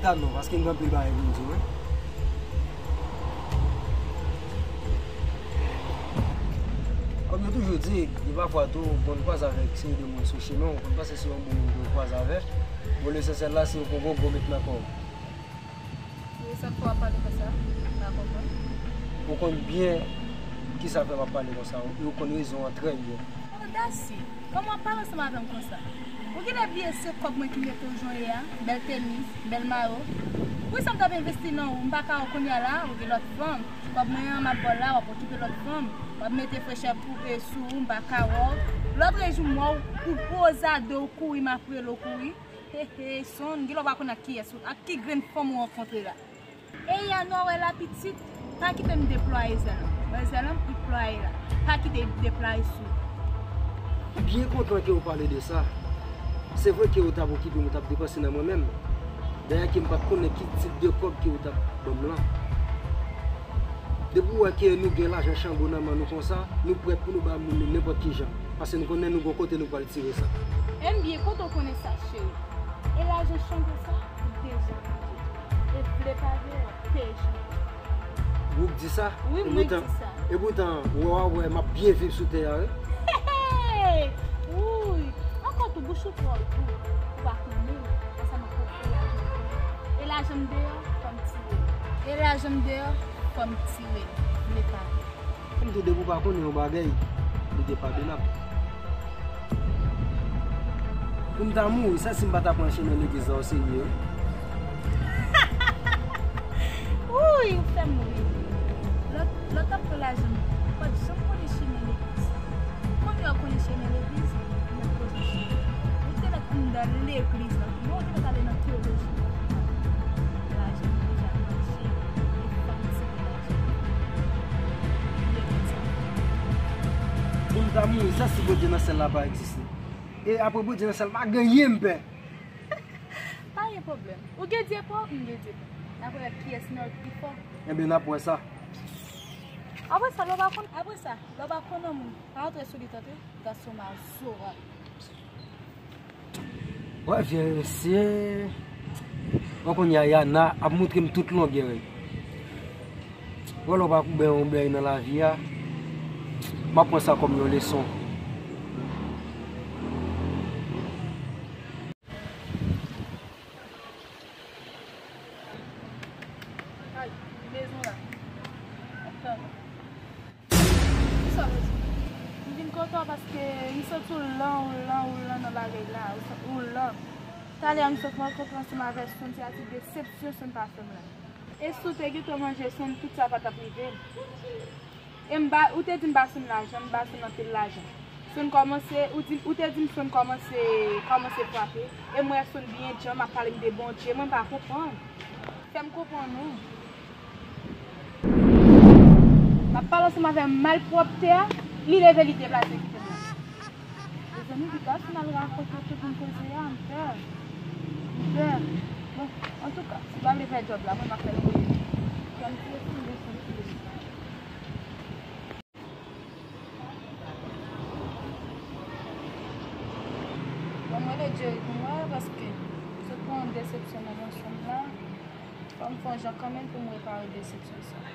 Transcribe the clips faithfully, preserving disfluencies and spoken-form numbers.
A non, paske m gen anpil bagay pou m di w, wi. Kòm yo toujou di, gen pafwa tou, ou konn kwaze avèk seri de moun sou chimen, ou konn panse se yon moun ou kwaze avèk. Bon, lesansyèl la, se yon gwo gwo met nan kò w. E sa k fè w ap pale konsa? M pa konprann. Ou konn byen kisa fè m ap pale konsa, e ou konn rezon an trè byen. Odasye! Kòman w ap pale ansanm avè m konsa? Ou genlè bliye se kòb mwen ki mete w jan w ye a? Bèl tenis, bèl mayo. Poukisa m t ap envesti nan ou? M pa ka wè w kounye a la, ou gen lòt fanm. Kòb mwen an, m ap ba w la, w ap okipe lòt fanm. W ap mete frechè pou, e, sou ou, m pa ka wè w. Lòt jou m wè w, ou poze a do w kouri, m ap rele w kouri. He, he, Sonn, genlè w pa konn ak kiyès ou, ak ki grenn fanm ou rankontre la. Eya, nou wè la pitit, pa kite m deplwaye zèl lan. Wè zèl lan m deplwaye la. Pa kite l deplwaye sou ou. M byen kontan ke ou pale de sa. Se vre ke ou t ap okipe m, ou t ap depanse nan mwen menm. Dayè ke m pa t konnen ki tip de kòb ke ou t ap ban m lan. Depi w wè ke nou gen lajan chango nan men nou konsa, nou prèt pou nou ba moun yo nenpòt ki jan. Paske nou konnen nou gon kote nou pral tire sa. Enbyen, kote w konnen sa, cheri? E lajan chango sa, ou deja manje. E vle pa vle, w ap peye chango. Ou k di sa? Wi, mwen k di sa. Epoutan, epoutan, w wè, w wè, m ap byen viv sou tè a, wi. Hey, hey! Wouy! Ankò tou, bouch ou twò gou. Ou pa konnen, ansanm ak pwòp lajan. E lajan m deyò, fò m tire. E lajan m deyò, fò m tire. Vle pa vle. M tou depi w pa konnen yon bagay, li depadonab. Pou m ta mouri, sa si m pa ta pran chemen legliz la oserye, wi. Wouy, ou fè m ri. Lè, lè w t ap pran lajan m, ou pa t janm konnen chemen legliz. Kounye a w konnen chemen legliz, ou mèt poze w chita. Ou te mèt anndan legliz la, men ou te mèt ale nan teyoloji. Lajan m deja manje, e fòk m tire lajan m. Pou m ta mouri, sa si Bondye nan syèl la pa egziste. E apre Bondye nan syèl, pa gen anyen m pè. Pa gen pwoblèm. Ou gen Dye pa w, m gen Dye pa m. N ap wè kiyès nan yo k pi fò. Enben, n ap wè sa. Apre sa, lè w pa konn, apre sa, lè w pa konn yon moun, pa antre sou li tande, gason mazora. Wè, vye mesye. Bon, kounye a, Yana ap montre m tout longè l. Wè, lè w pa konnen yon bèy nan lavi a, m ap pran sa kòm yon leson. Ay, mezon la. Ap tann. Kisa w di? M vin kote w paske m santi w lan, w lan, w lan nan bagay la. Ou san-, w lan. Talè a m sot rankontre ansanm avè Sonn, se a ti desepsyon Sonn pa fè m la. E si w te gentan manje Sonn, tout sa pa t ap rive m. E m ba, ou te di m ba Sonn lajan, m ba Sonn anpil lajan. Sonn kòmanse, ou di, ou te di m Sonn kòmanse, kòmanse frape. E m wè Sonn byen djanm ap pale m de Bondye, mwen m pa konprann. Fè m konprann ou. M ap pale ansanm avè malpwòpte a, li leve, li deplase kite m la. Mezanmi, li pa fin al rakonte tout moun koze a, m pè. M pè. Bon, antouka, si w pa vle fè djòb la, mwen m ap fè l voye. Kè m tire sou leson, sou leson. Bon, mwen rele Jerry pou mwen, paske m sot pran yon desepsyon nan manchon m la. Fò m fè yon jan kanmenm pou m repare desepsyon sa.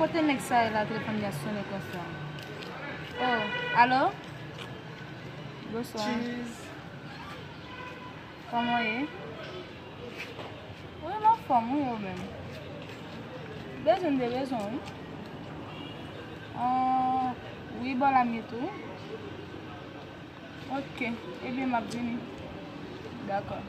Kote nèg sa ye la, telefòn li ap sonnen konsa? Oh, alo? Bonswa. Cheers. Kòman w ye? Wi, m anfòm, wi, ou menm? Bezwen m te bezwen w, wi. Ah, wi, bò la m ye tou, wi. Ok, ebyen, m ap vini. Dakò.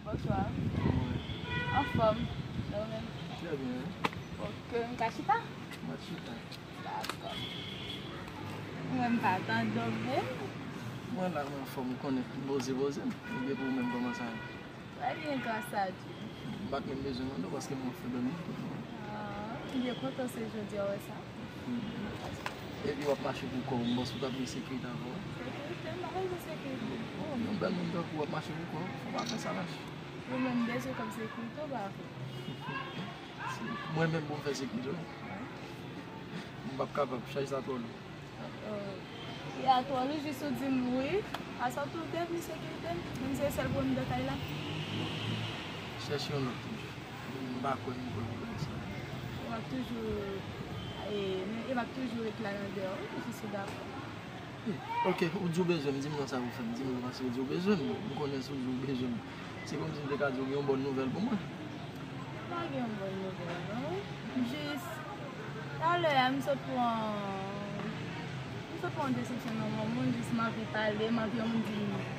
Bonswa. Anfòm. E ou menm? Trè byen. Ok, m ka chita? M ap chita. Dakò. Mwen m pa tande w menm. Mwen la, mwen anfòm, ou konnen, poze, poze m. Ebyen pou ou menm, kòman sa ye? Trè byen, gras a Dye. M pa t menm bezwen mande w paske m wè w fè bèl moun. Ah, m byen kontan se jodi a w wè sa. Epi w ap mache pou kò w, m panse w t ap gen sekirite avè w. Sekirite? M pa bezwen sekirite. Oh, yon bèl moun tankou w ap mache pou kò w, fò w pa fè sa lach. Ou menm bezwen kòm sekirite ou pa vre? Mwen menm pou m fè sekirite w? M p ap kapab, chaj sa twò lou. Oh. E atò, li jis ou di m wi. Asa w tou te vin sekirite m, menm se sèl pwoblèm de kay la. Chèche yon lòt toujou. M pa kwè nou pran pwoblèm sa. E m ap toujou, e, e m ap toujou ret la nan deyò, wi, si se dakò. Hmm. Ok, ou di w bezwen m, di m non sa pou fè m. Di m non paske w di w bezwen m. M konnen si w di w bezwen m. Se kòmsi m te ka di w gen yon bòn nouvèl pou mwen. Pa gen yon bòn nouvèl, non. Jis, talè a, m sot pran, m sot pran yon desepsyon nan yon moun, jis m anvi pale, m anvi yon moun di m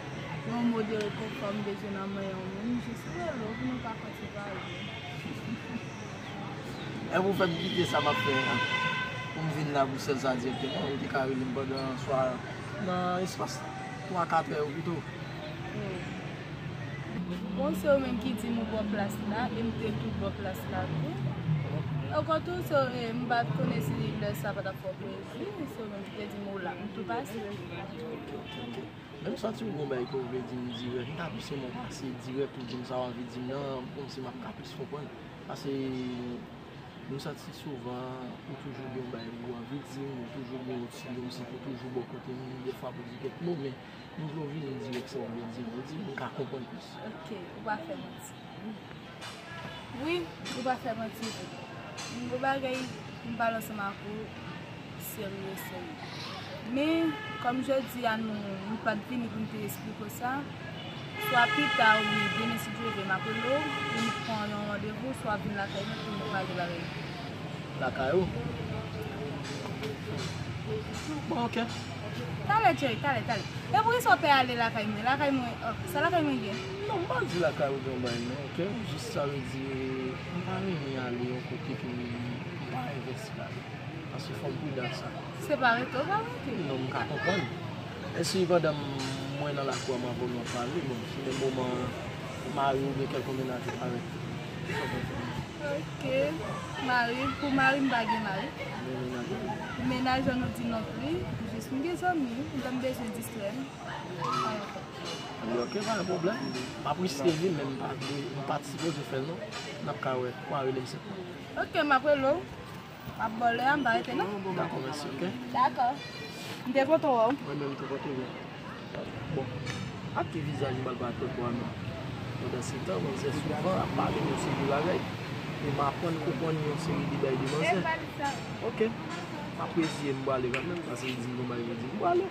yon mo de rekonfò m bezwen nan men yon moun, jis rele w pou nou ka fè ti pale. Epi w fè m kite sa m ap fè a, pou m vin la pou sèl sa dirèkteman, ou te ka rele m pandan swa nan espas twa, kat è yo pito. Bon, se ou menm ki di m ou bò plas la, e m te tou bò plas la tou. Ankò tou, se, e, m pa t konnen si lè sa pa t ap fè w plezi, se ou menm ki te di m ou la, m tou pase. Ok, ok, ok. Men m santi w gon bagay ke w vle di m dirèk, m ta plis renmen w pase dirèk pou w di m sa w anvi di m nan, kòmsi m ap ka plis konprann. Paske m santi souvan ou toujou gen yon bagay ou anvi di m, ou toujou gen yon ti, kòmsi pou toujou bò kote m, defwa pou di kèk mo, men m vle w vini dirèk sa w vle di m, ou di m, m ka konprann plis. Ok, ou pa fè manti. Wi, ou pa fè manti vre. Yon bagay, m pale ansanm ak ou, serye, serye. Men, kòm jodi a nou, nou pa t vini pou n te esplike w sa, swa pita oubyen demen si Dye vle, m ap rele w, pou nou pran yon randevou, swa vin lakay mwen pou nou pale bagay yo. Lakay ou? Bon, ok. Talè, Jerry, talè, talè. E poukisa w pè ale lakay mwen? Lakay mwen, oh, sa lakay mwen gen? Non, m pa di lakay ou gen yon bagay, non, ok? Jis sa vle di, m pa renmen ale yon kote ke m pa envesti ladan. Paske fò m pridan sa. Se pa rete w pa rete. Non, m ka konprann. E si pandan m, mwen nan lakou a, m avè w nou ap pale, bon, si menm moman mari w oubyen kèlkonk mennaj ou parèt, sa w konn fè? Ok. Mari, pou mari, m pa gen mari. Men mennaj ou? Mennaj an nou di non plis. Jis m gen zanmi, lè m bezwen distrè m. Sa yo fè. Ebyen, ok, pa gen pwoblèm. M ap riske vi m, men m pa dwe, m pa t sipoze fè l non. N ap ka wè. Ou a rele m sèlman. Ok, m ap rele w. M ap ba w lè a, m pa rete non. Dakò, mèsi, ok? Dakò. M te kontan wè w. Mwen menm tou kontan wè w. Bon, ak ki vizaj m pral parèt lòt bò a menm? Pandansetan, manzè souvan ap pale m yon seri de bagay. E m aprann konprann yon seri de bagay de manzè. Ok. M ap reziye m, m prale kanmenm, paske li di m yon bagay, li di m prale.